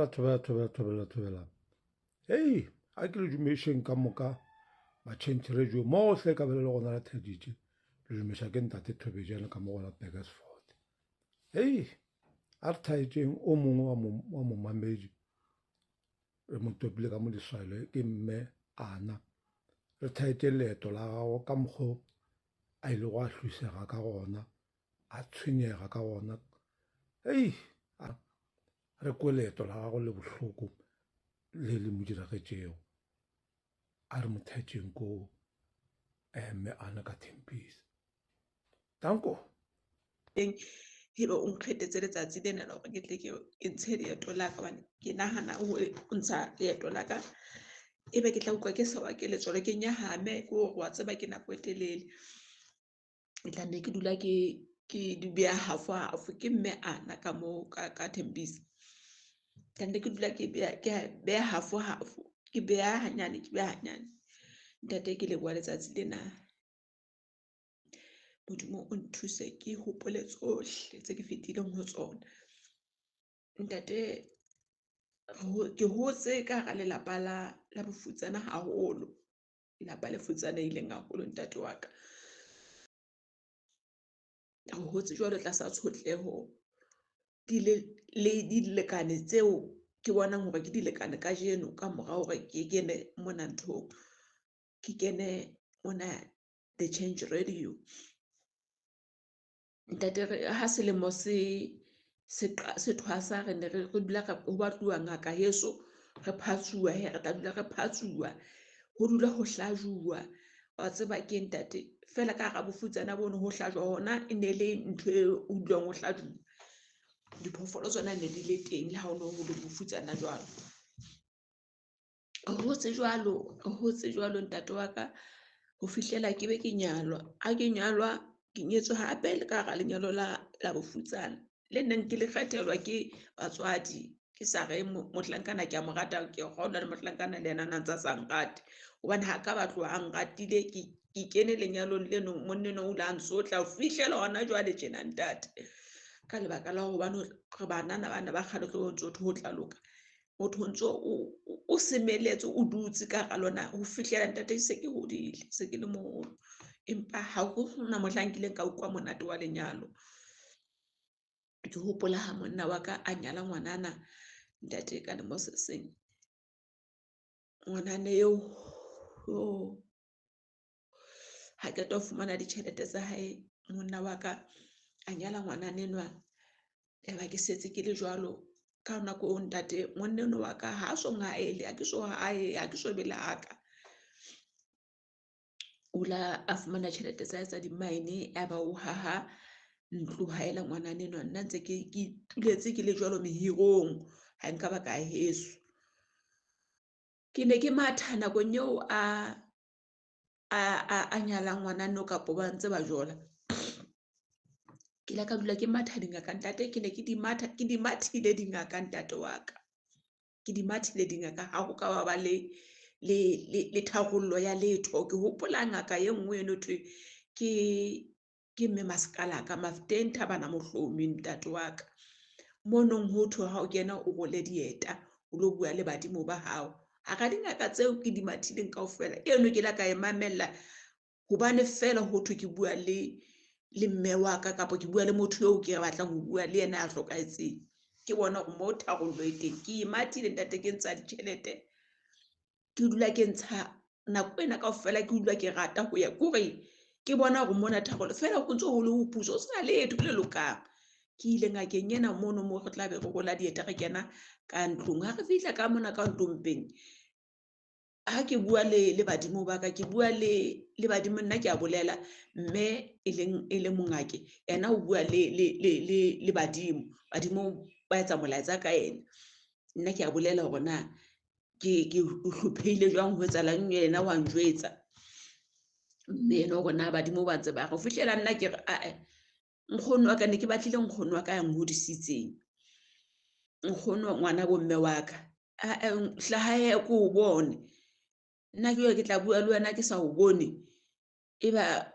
Thobela, thobela, thobela, thobela. Hei, a ke le dumišeng ka moka ba Change Radio mohle ka bele le gona la theditše. Le dumiša ke ntate Thobejane ka mo go la Burgersfort. Hei, a re thaetšeng o mongwe wa momamedi re mo topile ka mo diswaelo ke mme Ana. Re thaetše leeto la gago ka mokgo a ilego a hlwisega ka gona, a tshwenyega ka gona. Hei, re kwe leeto la gago le bohloko le le mo diragetšego. A re mo thaetšeng ko mme Ana ka Thempisa. Danko. Teng ebe o nkgethetse letsatsi lena la hore ke tle ke ntshe leeto la ka hobane ke nahana ho ntsha leeto la ka. Ebe ke tla utlwa ke sewa ke letswalo, ke nyahame ke hore wa tseba ke nako e telele. Ke tla nne ke dula ke di beha half half ke mme Ana ka moo ka Thembisa. Tla nne ke dula ke beha half half, ke beha hanyane, ke beha hanyane. Ntate ke leboha letsatsi lena. Modimo o nthuse ke hopole tsohle tse ke fetileng ho tsona. Ntate ke hotse ka hara lelapa la bofutsana haholo. Lelapa le futsanehileng haholo ntate wa ka. Re hotse jwalo tlasa tshotleho le dilekane tseo ke bonang hore ke dilekane kajeno ka mora hore ke kene mona nthong. Ke kene mona The Change Radio. Ntate re ha selemo se thwasa re ne re dula ho batluwa ngaka heso re phatsuwa he re tla dula re phatsuwa ho dula ho hlajuwa wa tseba ke ntate fela ka hara bofutsana bono ho hlajwa hona e ne le ntho e o dulang ho hlajuwa. Diphoofolo tsona ne di le teng le ha o no ho le bofutsana jwalo. Re hotse jwalo ntate wa ka ho fihlela ke be ke nyalwa. Ha ke nyalwa ke nyetswe hape le ka hara lenyalo la bofutsana le neng ke le kgethelwa ke batswadi. Ke sa re mohlankana ke a mo rata, ke kgona le mohlankana le yena na ntsa sa nrate hobane ha ka ba tloha a nratile. Ke kene lenyalong leno monna enwa o ile a nsotla ho fihlela hona jwale tjena ntate. Ka lebaka la hobane re banana bana ba kgale tlo ntso ho tla loka. Motho o ntso o semeletse o dutse ka hara lona ho fihlela ntate se ke hodile, se ke le moholo. Empa ha ho hona mohlang nkileng ka utlwa monate wa lenyalo. Ke hopola ha monna wa ka a nyala ngwanana ntate ka lemo se seng. Ngwanana eo ha qeta ho fumana ditjhelete tsa hae monna wa ka a nyala ngwanana enwa. Eba ke setse ke le jwalo ka nako eo ntate monna enwa wa ka ha so nhaele, ha ke so hae, ha ke so be le haka. O la a fumana tjhelete tsa hae tsa di-mine, ya ba o haha ntlo haela ngwanana enwa. Nna ntse ke ituletse ke le jwalo mehirong ha nka ba ka heso. Ke ne ke matha nakong eo a nyala ngwanana kapo ba ntse ba jola. Ke ile ka dula ke matha dingaka ntate, ke ne ke di matha, ke di mathile dingaka ntate wa ka. Ke di mathile dingaka ha ho ka ba le tharollo ya letho. Ke hopola ngaka e nngwe eno thwe ke mme Maskalaka Mafteng Thabana Mohlomi ntate wa ka. Monong ho thwe ha o kena o role dieta o lo bua le badimo ba hao. Hara dingaka tseo ke di mathileng kaofela, eno ke la ka e mamella hobane fela ho thwe ke bua le mme wa ka kapa ke bua le motho eo ke batlang ho bua le yena a hlokahetseng. Ke bona hore moo tharollo e teng. Ke e mathile ntate, ke ntsha ditjhelete, ke dula ke ntsha nako ena kaofela, ke utlwa ke rata ho ya kore ke bona hore mona tharollo fela ho ntso ho le ho puso, ho sena letho le lokang. Ke ile ngakeng ena mono moo re tla be re rola dieta re kena ka ntlong. Ha re fihla ka mona ka ntlong peng, ha ke bua le badimo ba ka, ke bua le badimo nna ke a bolela mme e leng mongake yena o bua le badimo. Badimo ba etsa molaetsa ka yena. Nna ke a bolela hore na ke hlophehile jwang ho etsahalang, yena wa njwetsa. Mme yena hore na badimo ba ntse ba re ho fihlela nna ke re ae nkgono wa ka, ne ke batlile nkgono wa ka ya nhodisitseng. Nkgono ngwana bo mme wa ka. Ae hlaha he ko o bone. Nna ke ke tla bua le wena ke sa o bone. Eba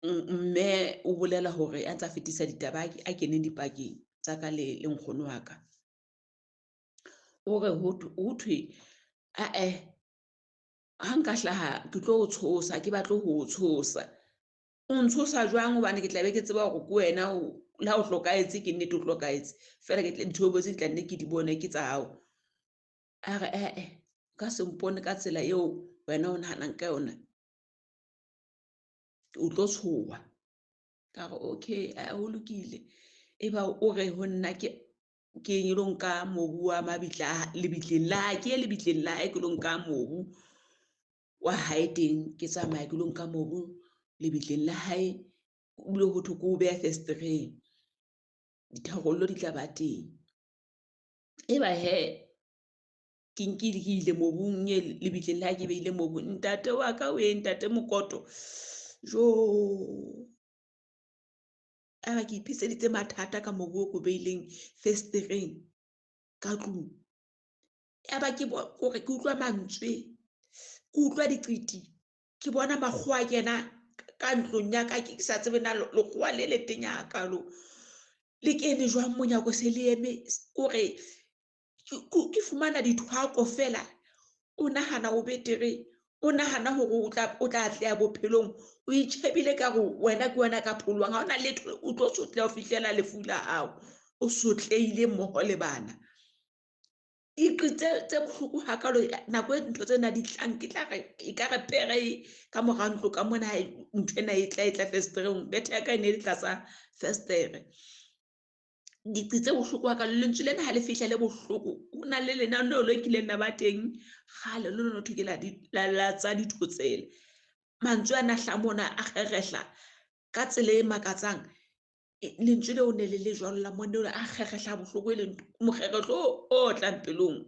mme o bolela hore a ntsa fetisa ditaba a keneng dipakeng tsa ka le nkgono wa ka. O re ho thwe ae ha nka hlaha ke tlo o tshosa, ke batle ho o tshosa. O ntshosa jwang hobane ke tla be ke tseba hore ke wena le ha o hlokahetse ke nnete o hlokahetse. Feela ke ditshobotsi ke tla nne ke di bone ke tsa hao. A re ae ka se mpone ka tsela eo wena o nahanang ka yona. O tlo tshoha. Ka re okay, ho lokile. Eba o re ho nna ke ilo nka mobu wa mabitla lebitleng la hae, ke ye lebitleng la hae ke lo nka mobu wa hae teng, ke tsamaya ke lo nka mobu lebitleng la hae, ebile ho thwe ke o beha fesetereng. Ditharollo di tla ba teng. Eba hee ke nkile ke ile mobung e lebitleng la hae, ke behile mobu. Ntate wa ka wee ntate Mokoto, joo. Aba ke ipitseditse mathata ka mobu o ko beileng fesetereng ka tlung. Yaba ke hore ke utlwa mantswe, ke utlwa diqiti, ke bona makgowa a kena ka ntlong ya ka, ke sa tsebe na lekgowa le le tenya hakalo le kene jwang monyako se le eme kore ke fumana dithwako fela. O nahana o betere, o nahana hore o tla atleha bophelong, o itjhebile ka hore wena ke wena ka pholohang, ha hona letho, o tlo sotleha ho fihlela lefu la hao, o sotlehile mmoho le bana. Diqi tse bohloko hakalo nako e ntho tsena di tlang, ke tla re e ka re pere ka mora ntlo ka mona, ntho ena e tla fesetereng, bethe ya ka e ne le tlasa festere. Diqi tse bohloko hakalo, lentswe lena ha le fihla le bohloko. Ho na le lenaneo le kileng la ba teng kgale, le lona thwe ke la tsa dithotsela. Mantswe ana hlaha mona a kgerehla ka tsela e makatsang. Lentswe leo ne le le jwalo la monna enwa, a kgerehla bohloko, e leng mokgerehlo o tlang pelong.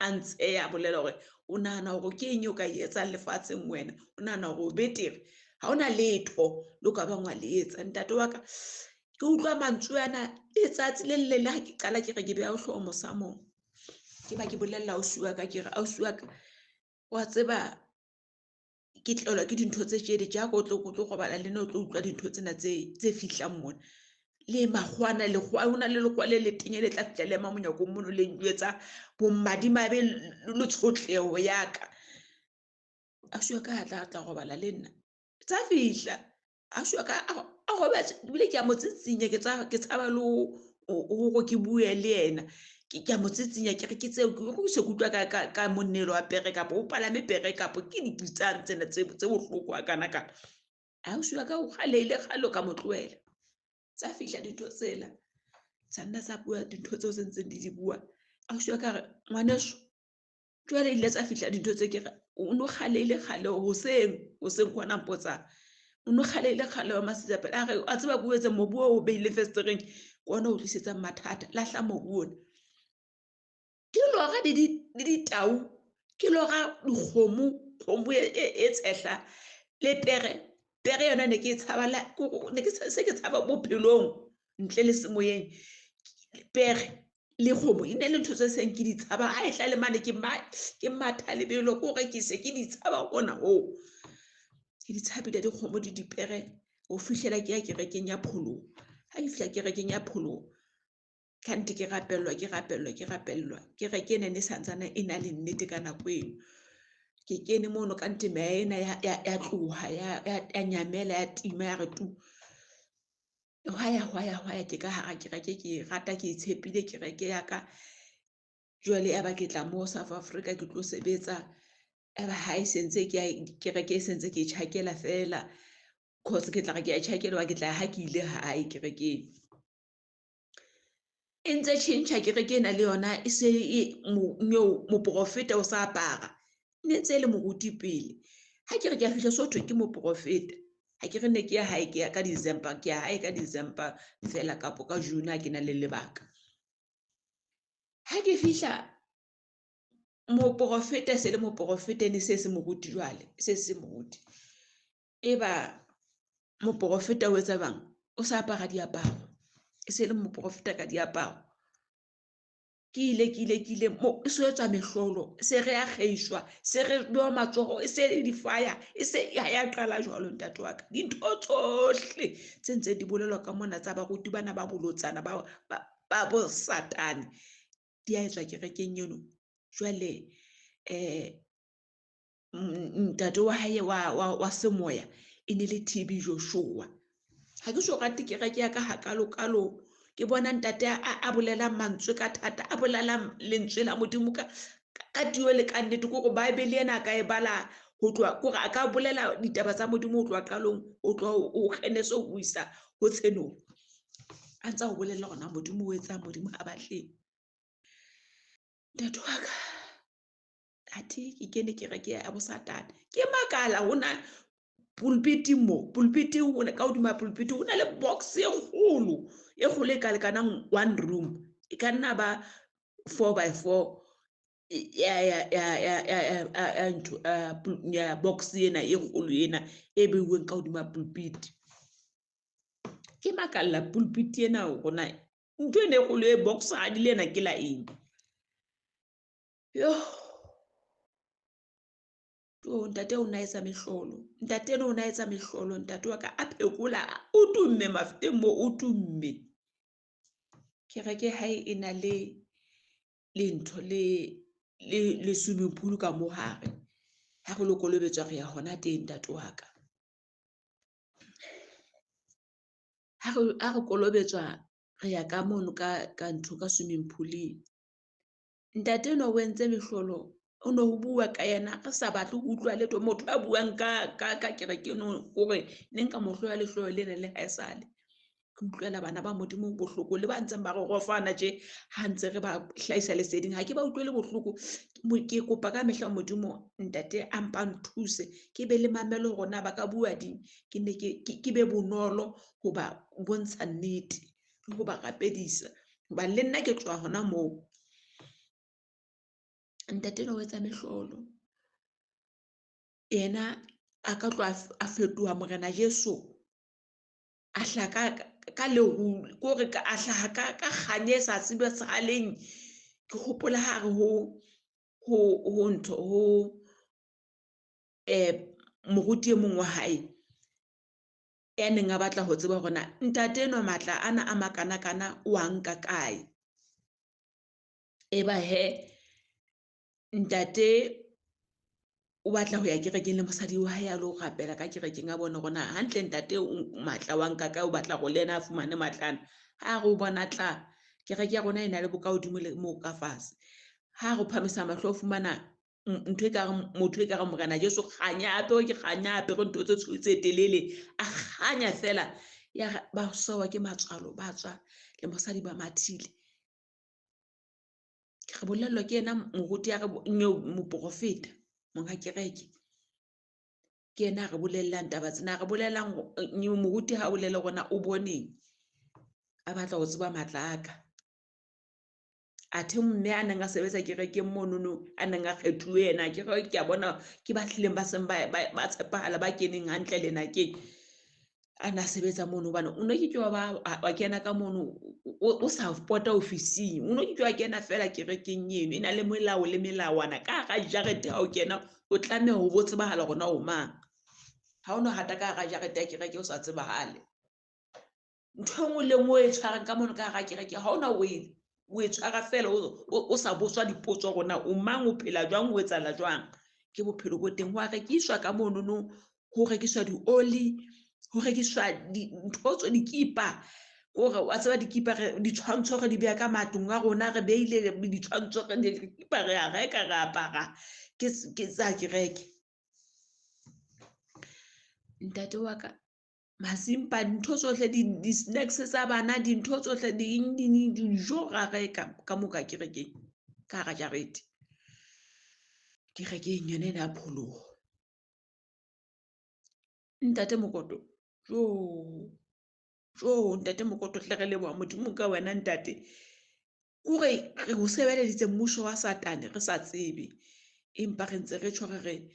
A ntsheya a bolela hore o nahana hore ke eng eo ka e etsang lefatsheng wena, o nahana hore o betere, ha hona letho le ka bang wa le etsa. Ntate wa ka, ke utlwa mantswe ana letsatsi le leng le ha ke qala ke re ke beha hlooho mosamong, ke ba ke bolella ausi wa ka, ke re ausi wa ka, wa tseba ke tlelwa ke dintho tse tjedi, ja ko tlo robala le nna o tlo utlwa dintho tsena tse fihlang mona. Le makgowana, lekgowa, ho na le lekgowa le letenya le tla fihla le ema monyakong mono le njwetsa bomadimabe le tshotleho ya ka. Ausi wa ka a tla robala le nna. Tsa fihla ausi wa ka a robetse, ebile ke a mo tsitsinya, ke tshaba le hore ke bue le yena. Ke a mo tsitsinya, ke re ke tseo, ke se ke utlwa ka monnelo wa pere kapa o palame pere kapa ke dipitsang tsena tse bohloko hakana-kana. Ausi wa ka o kgalehile kgale ka mo tlohela. Tsa fihla dintho tsela, tsa nna tsa bua dintho tseo tse ntseng di bua. Ausi wa ka re ngwaneso, jwale ile tsa fihla dintho tse, ke re o no kgalehile kgale hoseng ke hona mpotsang. O no kgalehile kgale wa masisapelo. A re a tseba ke o etse mobu o beile fesetereng ke ona o tlisetsang mathata, lahla mobu ona. Ke lora le ditau, ke lora dikgomo, kgomo e tshehla le pere. Pere yona ne ke tshaba ne ke se ke tshaba bophelong ntle le semoyeng. Pere le kgomo e ne le ntho tse seng ke di tshaba, ha e tla le mane ke matha lebelo, ke hore ke se ke di tshaba hona hoo. Ke di tshabile dikgomo di dipere ho fihlela ke ya kerekeng ya pholoho. Ha ke fihla kerekeng ya pholoho, kante ke rapellwa. Kereke ena ne santsane e na le nnete ka nako eno. Ke kene mono kante meya ena ya tloha, ya nyamela, ya tima, ya re tu. Hwaya ke ka hara kereke, ke rata, ke tshepile kereke ya ka. Jwale ya ba ke tla mo South Africa ke tlo sebetsa. Eba ha e sentse ke kereke e sentse ke tjhakela fela, cause ke tla re ke a tjhakela, ke tla ha ke ile hae kerekeng. E ntse tjhentjha kereke ena le yona, e se moprofeta o sa apara. Ne ntse le moruti pele. Ha ke re ke a fihla so thwe ke moprofeta. Ha ke re ne ke ya hae, ke ya ka December, ke ya hae ka December fela kapo ka June ha ke na le lebaka. Ha ke fihla moprofeta se le moprofeta ne se se moruti jwale, se se moruti. Eba moprofeta o etsa bang? O sa apara diaparo. E se le moprofeta ka diaparo. Ke ile mo e so etswa mehlolo, se re a kgeiswa, se re bewa matsoho, e se le di-fire, e se ya qala jwalo ntate wa ka. Dintho tsohle tse ntse di bolelwa ka mona tsa baruti bana ba bolotsana ba bo satane di a etswa kerekeng eno. Jwale ntate wa hae wa semoya e ne le TB Joshua. Ha ke so rate kereke ya ka hakalo-kalo. Ke bona ntate a bolelang mantswe ka thata, a bolelang lentswe la Modimo ka tio le ka nnete. Ke hore Bible ena a ka e bala ho tloha, kore a ka bolela ditaba tsa Modimo ho tloha qalong, ho tloha ho Kgeneso ho isa ho Tshenolo. A ntsa ho bolella hore na Modimo o etsang, Modimo ha batleng. Ntate wa ka, athe ke kene kereke ya bo Satane. Ke makala hona pulpiting mo, pulpiting ho ka hodima pulpiti ho na le box e kgolo, e kgolo e ka lekanang one room. E ka nna ba 4x4 ya ntho ya box ena e kgolo ena e beuweng ka hodima pulpiti. Ke makalla pulpiti ena hore na ntho ena e kgolo e box hadi le ena ke la eng. Yo. Oh, ntate o na etsa mehlolo. Ntate eno o na etsa mehlolo. Ntate wa ka a phekola, o tumme mafeteng mo, o tumme. Kereke hae e na le ntho le swimming pool ka mo hare. Ha re lo kolobetswa re ya hona teng ntate wa ka. Ha re kolobetswa re ya ka mono ka ntho ka swimming pool-ing. Ntate enwa o entse mehlolo. O no ho bua ka yena re sa batle ho utlwa letho. Motho a buang ka kereke eno hore ne nka mo hloya lehloyo lena le haesale. Ke utlwela bana ba Modimo bohloko le ba ntseng ba re rofana tje ha ntse re ba hlahisa leseding. Ha ke ba utlwele bohloko. Ke kopa ka mehla Modimo ntate a mpa nthuse, ke be le mamelo hore na ba ka bua ding. Ke ne ke be bonolo ho ba bontsha nnete le ho ba rapedisa. Hobane le nna ke tswa hona moo. Ntate enwa o etsa mehlolo. Yena a ka tloha a fetoha Morena Jesu. A hlaha ka leru, kore a hlaha ka kganya e sa tsebahaleng. Ke hopola ha re ho ntho ho moruti e mong wa hae ya neng a batla ho tseba hore na ntate enwa matla ana a makanakana o a nka kae. Eba he ntate o batla ho ya kerekeng le mosadi wa hae a lo rapela ka kerekeng a bone hore na hantle ntate o matla wa nka kae, o batla hore le yena a fumane matla ana. Ha re o bona tla, kereke ya rona e na le bokahodimo le mo ka fatshe. Ha re phamisa mahlo o fumana ntho e ka re motho e ka re Morena Jesu kganya apere ke kganya apere ntho tse tshweu tse telele, a kganya fela. Ya re ba sowa ke matswalo, ba tswa le mosadi ba mathile. Re bolellwa ke yena moruti ya re moprofeta monga kereke. Ke yena a re bolellang taba tsena, a re bolellang moruti ha bolele hore na o boneng, a batla ho tseba matla a ka. Athe mme a neng a sebetsa kerekeng monono, a neng a kgethuwe yena, ke re ke a bona ke ba hlileng ba seng ba tshepahala, ba keneng hantle lenakeng. A na sebetsa mono hobane o no ke ke wa ba wa kena ka mono o sa pota ofising, o no ke ke wa kena fela kerekeng eno e na le melao le melawana ka hara jarete. Ha o kena o tlameha ho bo tsebahala hore na o mang. Ha o no hata ka hara jarete ya kereke o sa tsebahale. Ntho e nngwe le nngwe e tshwarang ka mono ka hara kereke ha ona o e tshwara fela o sa botswa dipotso hore na o mang, o phela jwang, o etsahala jwang. Ke bophelo bo teng. Ho a rekiswa ka monono, ho rekiswa dioli, ho rekiswa dintho tse dikipa. Kore wa tseba dikipa re ditshwantsho re di beha ka matlong a rona, re beile ditshwantsho re dikipa re a reka re apara. Ke tsa kereke. Ntate wa ka masimpa ntho tsohle di-snacks tsa bana, dintho tsohle dijo ra reka ka moo ka kerekeng, ka hara jarete. Kerekeng yona ena ya pholoho. Ntate Mokoto, jo jo ntate Mokoto, hle re leboha Modimo ka wena ntate. Kore re ho sebeleditse mmuso wa Satane re sa tsebe, empa re ntse re tjho re re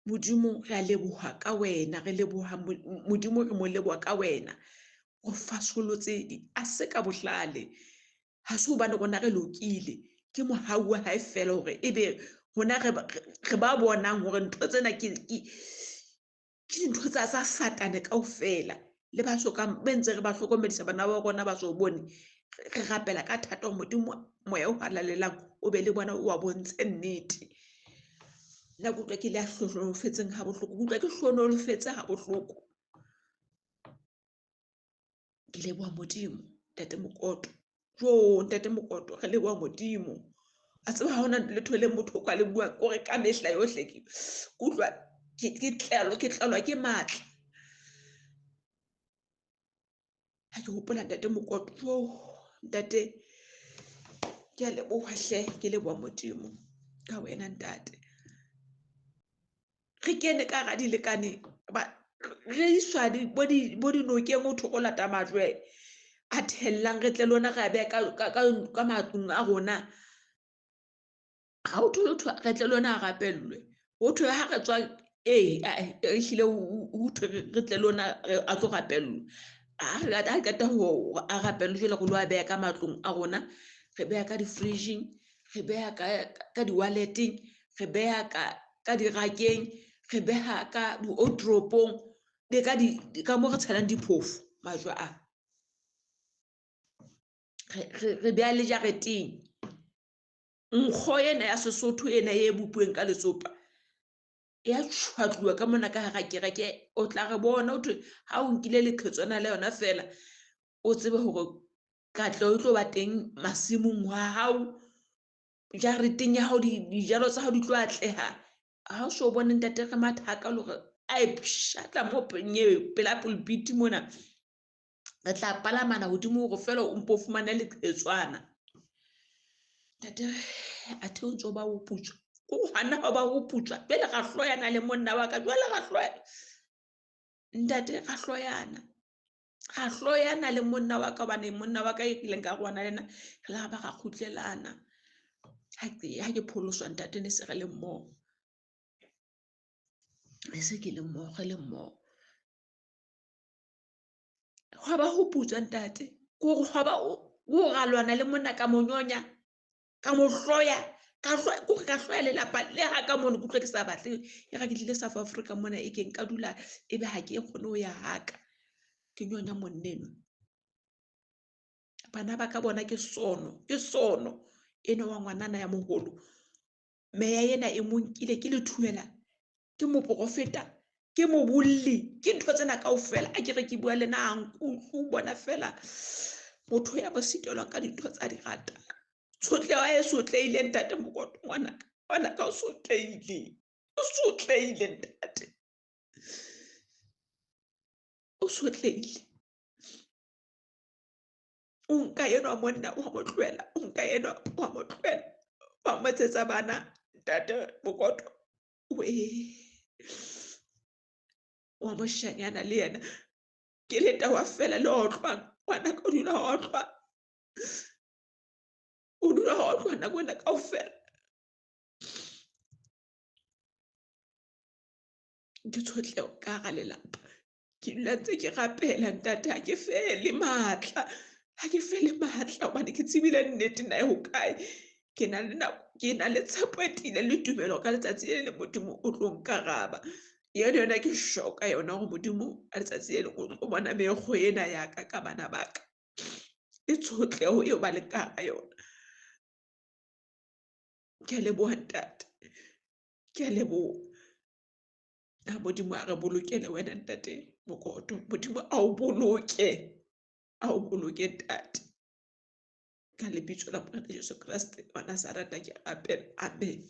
Modimo re a leboha ka wena, re leboha Modimo, re mo leboha ka wena. O fasolotse a se ka bohlale, ha se hobane rona re lokile, ke mohau wa hae fela hore ebe rona re ba bonang hore ntho tsena ke dintho tsa Satane kaofela. Le ba sokang be ntse re ba hlokomedisa bana ba rona ba so bone, re rapela ka thata hore Modimo moya o halalelang o be le bona o wa bontshe nnete. Nna ke utlwa ke le a hlohonolofetseng ha bohloko, ke utlwa ke hlohonolofetse ha bohloko. Ke leboha Modimo, Ntate Mokoto. Jo, Ntate Mokoto, re leboha Modimo. A tseba ha hona letho le motho o ka le buang, kore ka mehla yohle ke utlwa ke tlelwa ke matla. Ha ke hopola Ntate Mokoto, jo, Ntate, ke a leboha hle, ke leboha Modimo ka wena ntate. Re kene ka hara dilekane, re iswa bo dinokeng ho thwe o lata majwe a thellang, re tle le ona re a beha ka matlung a rona. Ha ho thwe letho, re tle le ona a rapellwe. Ho thwe ha re tswa, ehlile ho thwe re tle le ona a tlo rapellwa. Ha re qeta ho a rapellwe jwale re lo a beha ka matlung a rona, re beha ka di-fridge-ing, re beha ka di-wallet-eng, re beha ka dirakeng, re beha ka di-wardrobe-ong, le ka mo re tshelang diphofu majwe a. Re beha le jareteng. Nkgo ena ya Sesotho ena e bopuweng ka letsopa ya tjhwatluwa ka mona ka hara kereke. O tla re bona ho thwe ha o nkile leqhetswana la yona feela, o tsebe hore katleho e tlo ba teng masimong wa hao, jareteng ya hao, dijalo tsa hao di tlo atleha. Ha o so bone ntate re matha hakalo hore a e pshatla mo pela pulpit mona, re tla palamana hodimo hore feela o mpo fumane leqhetswana. Ntate, athe o ntso ba o putswa, ko hana ho ba o putswa. Jwale ra hloyana le monna wa ka, jwale ra hloyana. Ntate, ra hloyana. Ra hloyana le monna wa ka, hobane monna wa ka e kileng ka rwana le yena, re la ba ra kgutlelana. Ha ke pholoswa ntate, ne se re le mmoho. Ne se ke le mmoho, re le mmoho. Hwa ba ho putswa ntate, ke hore hwa ba o ra lwana le monna ka mo nyonya, ka mo hloya, ka hloya, ke hore ka hloya lelapa le ha ka mono, ke utlwa ke sa batle. E re ke tlile South Africa mona, e ke nka dula, ebe ha ke kgone ho ya haka. Ke nyonya monna enwa. Bana ba ka bona ke sono, ke sono. Enwa wa ngwanana ya moholo, meya ena e mo nkile, ke lethuela, ke moprofeta, ke mobolli, ke ntho tsena kaofela. A ke re ke bua le nna, ha nkutlwe, o bona feela motho ya mo sitelwang ka dintho tsa di ratang. Tshotleho e sotlehile ntate Mokoto, ngwanaka, ngwanaka o sotlehile, o sotlehile ntate, o sotlehile. O nka enwa monna wa mo tlohela, o nka enwa wa mo tlohela, wa mo etsetsa bana ntate Mokoto. Wee, wa moshanyana le yena ke leta wa fela le otlwang, ngwanaka o dula otlwa, o dula otlwa nako ena kaofela. Ke tshotleho ka hara lelapa. Ke dula ntse ke rapela ntate, ha ke fele matla, ha ke fele matla, hobane ke tsebile nnete na e hokae. Ke na le nako, ke na le tshepo e tiileng le tumelo ka letsatsi le leng Modimo o tlo nkaraba. Eno yona ke sure ka yona hore Modimo ka letsatsi le leng o tlo bona meokgo ena ya ka ka bana ba ka, le tshotleho eo ba leng ka hara yona. Ke a leboha ntate, ke a leboha. Ha Modimo a re bolokele wena ntate Mokoto, Modimo a o boloke, a o boloke ntate. Ka lebitso la Morena Jesu Kreste wa Nazareta ke rapela, amen.